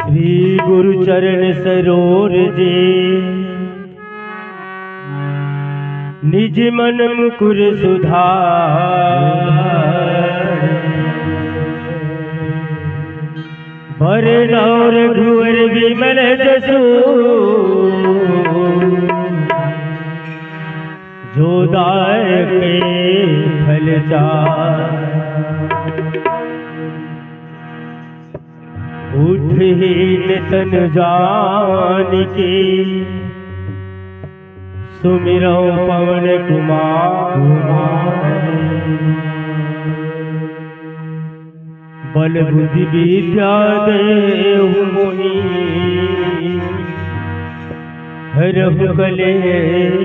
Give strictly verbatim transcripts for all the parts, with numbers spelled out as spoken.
श्री गुरु चरण सरोज जे, निज मन मुकुर सुधार। बरनउँ रघुवर बिमल जसु, जो दायक फल चार। उठहिन तन जानिके, सुमिरउँ पवन कुमार। बल बुद्धि विद्या देहु मोहि, हरहु कलेस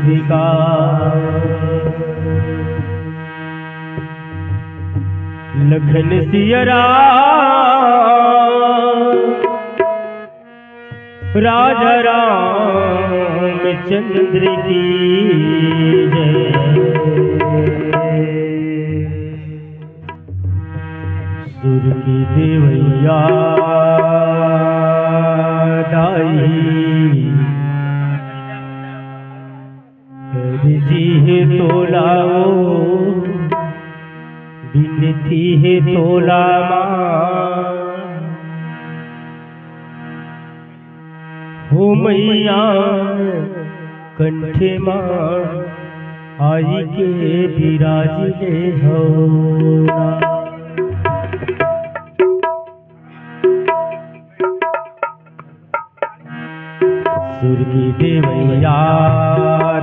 विकार। लखन सिया राम, राजा रामचंद्र की जय। सुर की देवैया दाई, अर्जी हे तोला ओ, बिनती हे तोला माँ। हो मैया कंठे माँ आइके बिराज ले हो ना। सुर की देवैया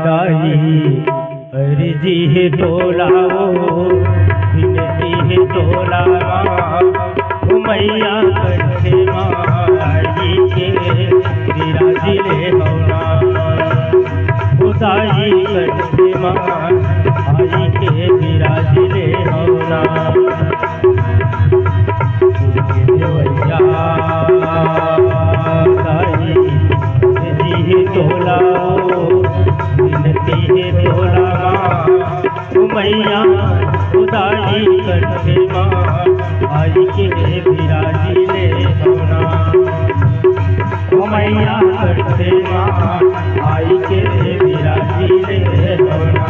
दाई, अर्जी हे तोला ओ, बिनती हे तोला माँ, ओ मैया कंठे माँ आइके बिराज ले हो ना। ओ दाई कंठे माँ आइके बिराज ले हो ना। सुन के देवैया दाई, अर्जी हे तोला ओ, बिनती हे तोला माँ, ओ मैया ओ दाई कंठे माँ आइके बिराज ले हो ना। ओ मैया कंठे माँ आइके बिराज ले हो ना।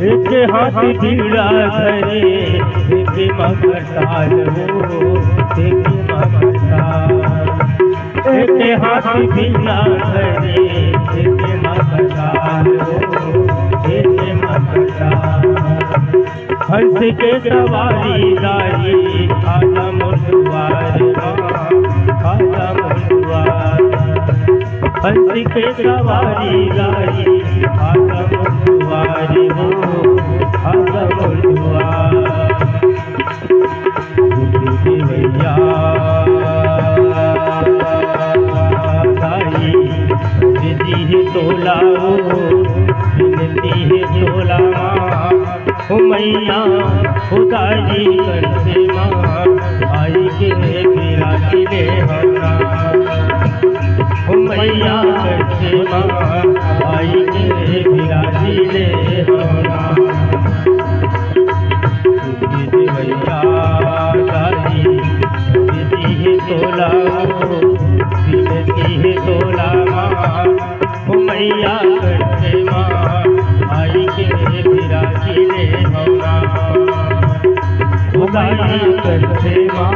एक हाथ बीड़ा धरे, एक म करताल हो, एक म करताल। एक हाथ बीड़ा धरे, एक म करताल हो, एक म करताल। हंस के सवारी दाई, आजा मोर दुआर माँ, आजा मोर दुआर। हंस के सवारी दाई, आजा मोर दुआर हो, आजा मोर दुआर। सुन के देवैया दाई, अर्जी हे तोला ओ, बिनती हे तोला माँ। ओ मैया, ओ दाई कंठे माँ आइके बिराज ले हो ना। ओ मैया कंठे माँ आइके बिराज ले हो ना। सुन के देवैया दाई, अर्जी हे तोला ओ, बिनती हे तोला माँ। ओ मैया कंठे माँ आइके बिराज ले हो ना। ओ मैया कंठे माँ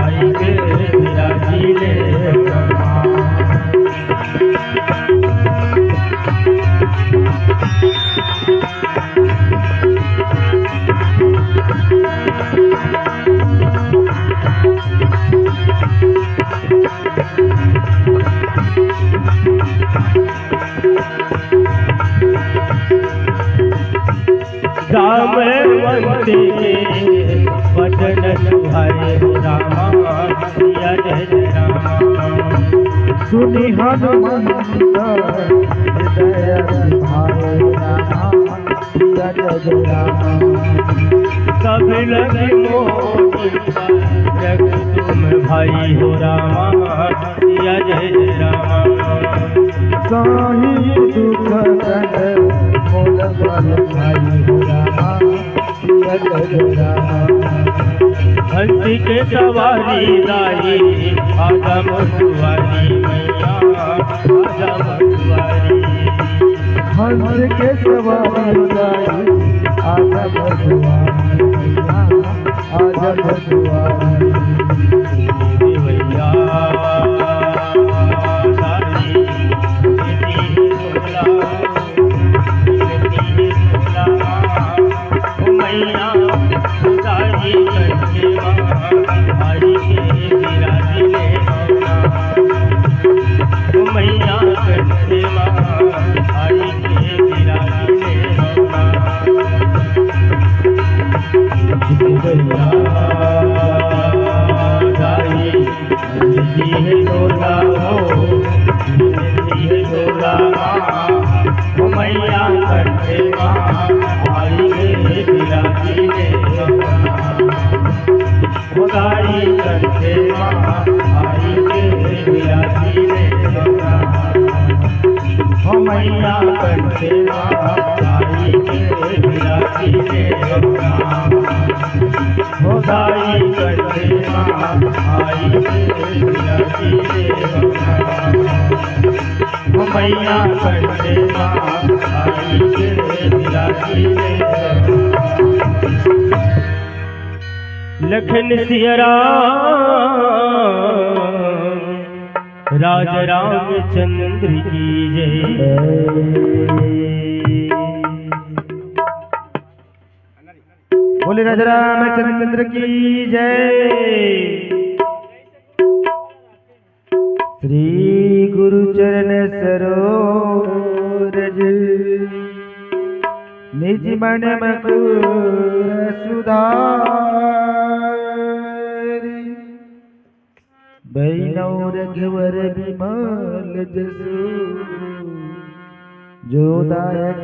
आइके बिराज ले हो ना। जामवंत के वचन सुहाए हो रामा, सिया जय जय रामा। सुनि हनुमंत हृदय सिहाए हो रामा, सिया जय जय रामा। सब लग मोहि पर जग तुम भाई हो रामा, सिया जय जय रामा। साही दुख कंद मोल पर भाई हो रामा, सिया जय जय रामा। हंस के सवारी दाई आजा मोर दुआरी मैया, आजा मोर दुआरी। हंस के सवारी दाई आजा मोर दुआरी मैया, आजा मोर दुआरी। देवैया दाई, बेटी है तोला, बेटी है तोला। ओ मैया, उतारी कंठे मा, आई के विराजी ले मौला। ओ मैया, कंठे मा, आई के विराजी ले मौला। मैया, दाई, विनती है तोला हो, विनती है तोला। ओ मैया कंठे मा आई के विराजी ले मौला। ओ दाई कंठे मा आई के विराजी ले मौला। ओ मैया कंठे मा आई के विराजी ले मौला। ओ दाई कंठे मा आई के विराजी ले मौला। ओ मैया कंठे मा आई के विराजी ले मौला। लखन सिया राम, राजा रामचंद्र की जय। बोले राजा रामचंद्र की जय। श्री गुरु चरण सरोज, निज मन मकुर सुधारी। बरनउँ रघुवर बिमल जसु, जो दायक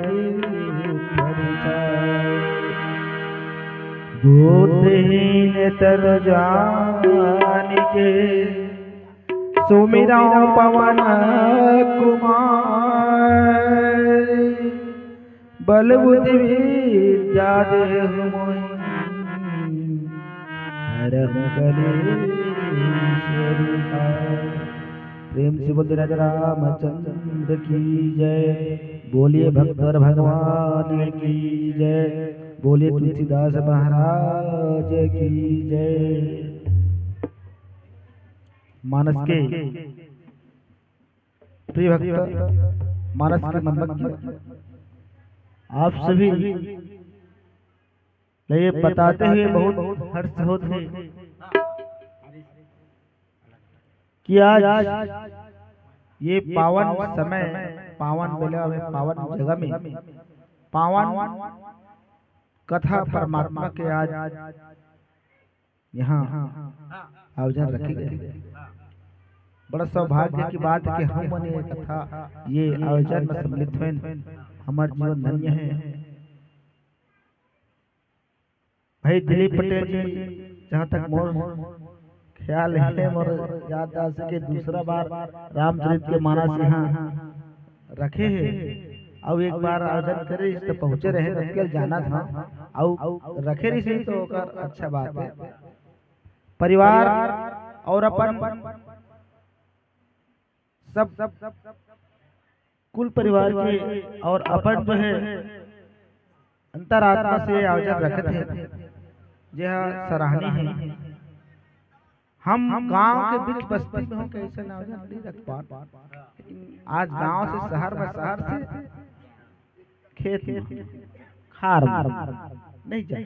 फल पाए। गोत्रहीन तन जानिके, सुमिरउँ पवन कुमार। बल बुद्धि विद्या देहु मोहि, हरहु कलेस विकार। प्रेम से बोलिए राजा रामचंद्र की जय। बोलिए भक्तवर भगवान की जय। बोलिए तुलसीदास महाराज की जय। मानस के प्रिय भक्त, मानस के मर्मज्ञ, आप सभी ल ये बताते हुए बहुत हर्ष होत हे कि आज ये पावन समय, पावन बेला में, पावन जगह में पावन कथा परमात्मा के आज यहाँ आयोजन रखे गए हे। बड़ा सौभाग्य की बात हे कि हमन ये कथा, ये आयोजन में सम्मिलित होएन, हमर जीवन धन्य हे। भाई दिलीप पटेल जी, जहाँ तक मोर ख्याल हे, मोर याददाश्त हे कि दूसरा बार रामचरित के मानस यहाँ रखे हे, अउ एक बार आयोजन करे रिहिस त पहुँचे रहे, नतकेल जानत हँव, अउ रखे रिहिस त ओकर अच्छा बात हे। परिवार अउ अपन सब कुल परिवार के अउ अपन जो हे अंतरात्मा से आयोजन रखत हे, जेहा सराहनीय हे। हम गांव के बीच बस्ती में होके अइसन आयोजन नइ रख पान। आज गांव से शहर में, शहर से खेत में, खार में नइ जाय।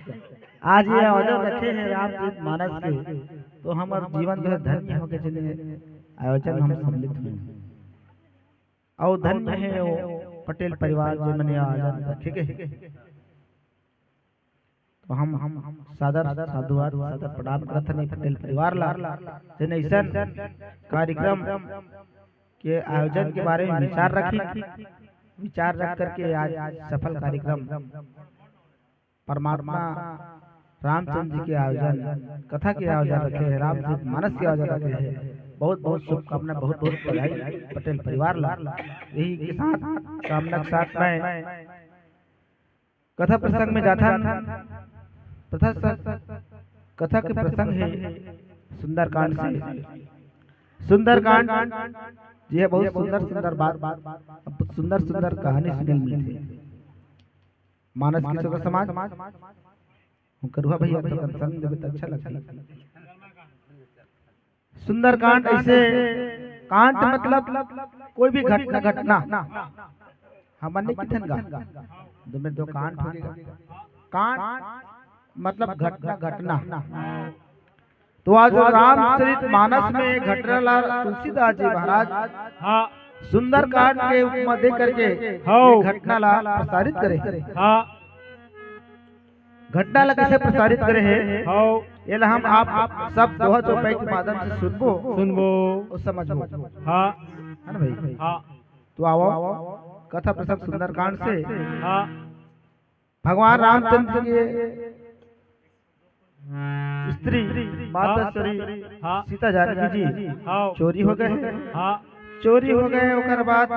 आज ये आयोजन रखे हे रामचरित मानस के, तो हमर जीवन जो हे धन्य होके चले, आयोजन हम सम्मिलित होए। अउ धन्य हे वो पटेल परिवार, जे मन ये आयोजन रखे गे हे। तो हम, हम सादर साधुवाद, सादर प्रणाम करत हन पटेल परिवार ला, जेन अइसन कार्यक्रम के आयोजन के बारे में विचार रखिन, विचार रख करके आज सफल कार्यक्रम परमात्मा रामचंद्र जी के आयोजन, कथा के आयोजन रखे हे, रामचरित मानस के आयोजन रखे हे। बहुत बहुत शुभकामना, बहुत बहुत बधाई पटेल परिवार ला। यही के साथ कामना के साथ मैं कथा प्रसंग में जाथन। प्रथा स-, कथा के प्रसंग हे सुंदरकांड से। सुंदरकांड जी हे, बहुत सुंदर सुंदर बात, सुंदर सुंदर कहानी सुने मिलथे। मानस के श्रोता समाज, हम करुहा भैया तो संग देवे त अच्छा लगथे। सुंदरकांड ऐसे कांड मतलब कोई भी घटना, घटना हमन नहीं किथन गा, दो में दो कांड हो गया। कांड मतलब घटना, घटना। तो आज रामचरित मानस में घटना ला तुलसीदास जी महाराज हाँ। सुंदरकांड के उपमा दे करके हाँ। ये घटना ला प्रसारित करे हे। हाँ। घटना ला कैसे प्रसारित करे हे? हाँ। ये ला हम आप, आप सब दोहा चौपाई के माध्यम से सुनबो सुनबो। और समझबो। हाँ। है ना भाई? हाँ। तो आवो, कथा प्रसंग सुंदरकांड से। हाँ। भगवान रामचंद्र के स्त्री माता हाँ। श्री हाँ। सीता जानकी जी हाँ। चोरी हो गए हे। हाँ। चोरी हो गए, ओकर बाद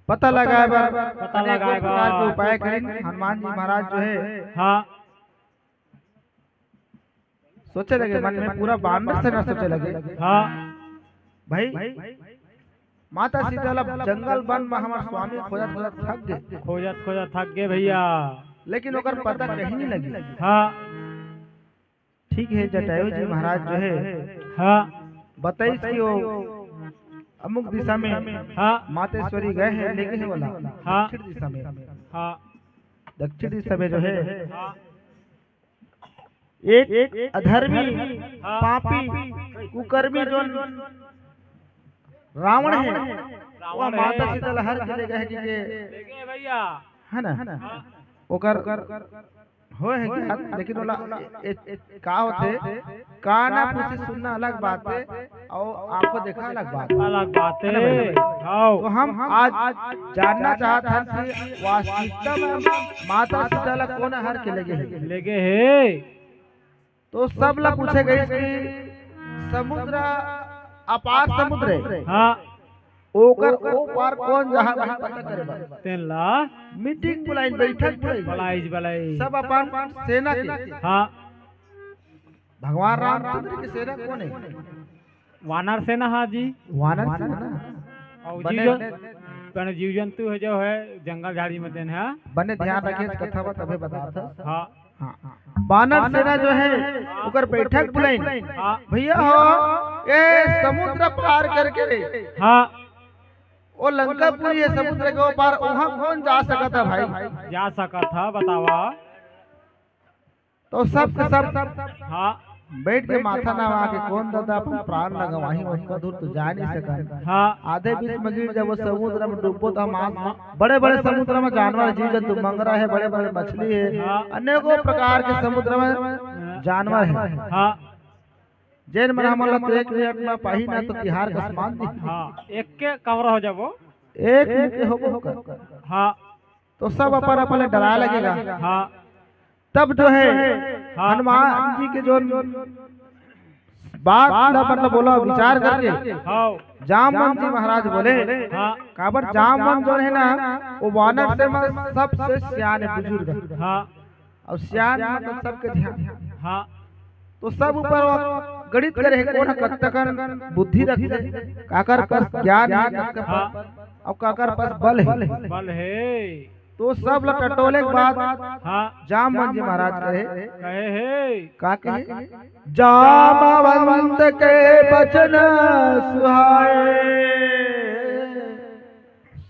पता लगाए बर पता अनेकों लगाए बर। प्रकार के उपाय करिन। हनुमान जी महाराज जो हे हाँ। सोचे लगे मन में, पूरा बानर सेना सोचे लगे। हाँ। भाई, माता सीता ला जंगल वन में हमर स्वामी खोजत खोजत थक गे। खोजत खोजत थक गे भैया। लेकिन ओकर पता कहीं नहीं लगी। हाँ। ठीक हे, जटायु जी महाराज जो हे हाँ। बताइस कि वो अमुक दिशा में हाँ। मातेश्वरी गए हे, लेगे हे वाला हाँ। दक्षिण दिशा में। हाँ। दक्षिण दिशा में जो हे हाँ। एक अधर्मी, हाँ। पापी, कुकर्मी जोन रावण हे, रावण वो माता हे। सीता ला हर के लेगे हे कि के, लेगे भैया। है ना? हाँ। ओकर होए हे ज्ञात, लेकिन ओला ए, ए, का होथे, कान पूछी सुनना अलग बात हे, अउ आंखों देखा अलग बात हे। अलग बात हे। है ना भैया? हाँ। तो हम आज जानना चाहत हन कि वास्तविकता में माता सीता ला कोन हर के लेगे हे? लेगे हे। तो सब ला पूछे गइस कि समुद्र, अपार समुद्र हे। हाँ। ओकर ओ पार कोन जहाज हे पता करे बर। तेन ला। मीटिंग बुलाइन, बैठक बुलाइन। बुलाइस, बुलाइस। सब अपन सेना के। हाँ। भगवान रामचंद्र के सेना कोन हे? वानर सेना हा जी। वानर सेना। अउ बने जी जो, बने जीव जंतु हे जो हे जंगल झाड़ी में तेन हे। बने ध्यान रखे कथा बा तभे बतात हस। हाँ। हाँ। वानर सेना जो हे ओकर बैठक बुलाइन। हाँ। भैया हो, ये समुद्र पार करके हाँ। वो लंकापुरी हे समुद्र के ओ पार, वहाँ कोन जा सकत हे भाई? जा सकत हे, बतावा। तो सब के सब हाँ। बैठ के माथा नवा के कोन दादा अपन प्राण ला गंवाही, ओतका दूर तो जा नहीं सकन। हाँ। आधे बीच में गिर जाबो समुद्र में डूबो तो हम आज बड़े-बड़े समुद्र में जानवर, जीव जंतु, मंगरा हे, बड़े-बड़े मछली हे, हाँ। अनेकों प्रकार के समुद्र में जानवर हे। हाँ। जेन मन हमन ला तो एक मिनट में पाही ना तो तिहार कस मान दी। हाँ, एक के कवर हो जाबो। एक मिनट के होबो कर। हाँ। तो सब अपन अपन डरा लगेगा। हाँ। तब जो हे हाँ। हनुमान जी के जो बात ला मतलब बोला विचार करके हाँ। जामवंत जी महाराज बोले, हाँ। काबर जामवंत जो हे ना वो वानर सेना में सबसे सियान हे, बुजुर्ग हे। हाँ। अउ सियान मतलब सबके ध्यान। हाँ। तो सब ऊपर वो गणित करे हे कोन कतकन बुद्धि रखथे, काकर पास ज्ञान हे, कतका हाँ। अउ काकर पास बल हे। बल हे। तो सब ला टटोले के बाद हाँ। जामवंत जी महाराज कहे, कहे हे। का कहे? जामवंत के बचन सुहाए,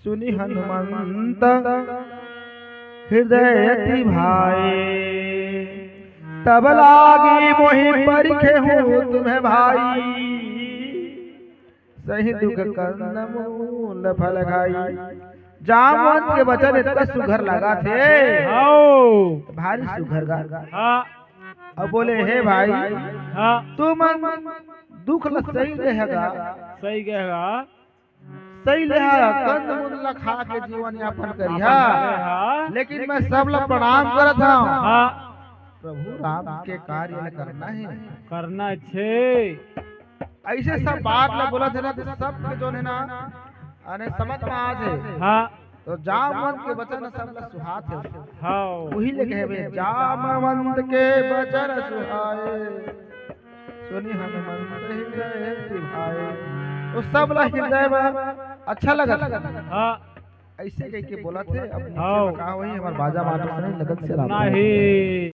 सुनि हनुमंत हृदय अति भाए। तब लागी मोहि परिखेहु तुम्हें भाई, सही दुख कंद मूल फल खाई। जामवंत के बचन इतना सुघर लागथे। हौ। भारी सुघर गा। हाँ। अब बोले, हे भाई, हाँ। तुमन दुख ल सही लेहगा, सही कहेगा। सही लेहा, कंद मुंद ल खा के जीवन यापन करिहा, हाँ। लेकिन मैं सब ल प्रणाम करत हंव। हाँ। प्रभु राम के कार्य ल करना हे। करना छे। ऐसे सब बात ल बोलत हे ना, तो सबके जोन हे ना, अने समझ में आ जाए। हाँ। तो जामवंत के बचन सब ल सुहात हे। हाँ। वही ले कहे बे, जामवंत के बचन सुहाए, सुनि हनुमंत हृदय अति भाए। तो सब ल हृदय में अच्छा लगत हे। हाँ। ऐसे कह के बोलत हे, अब नीचे हाँ। में कहा वही हमार बाजा मारत हे, नहीं लगत से राम। नहीं।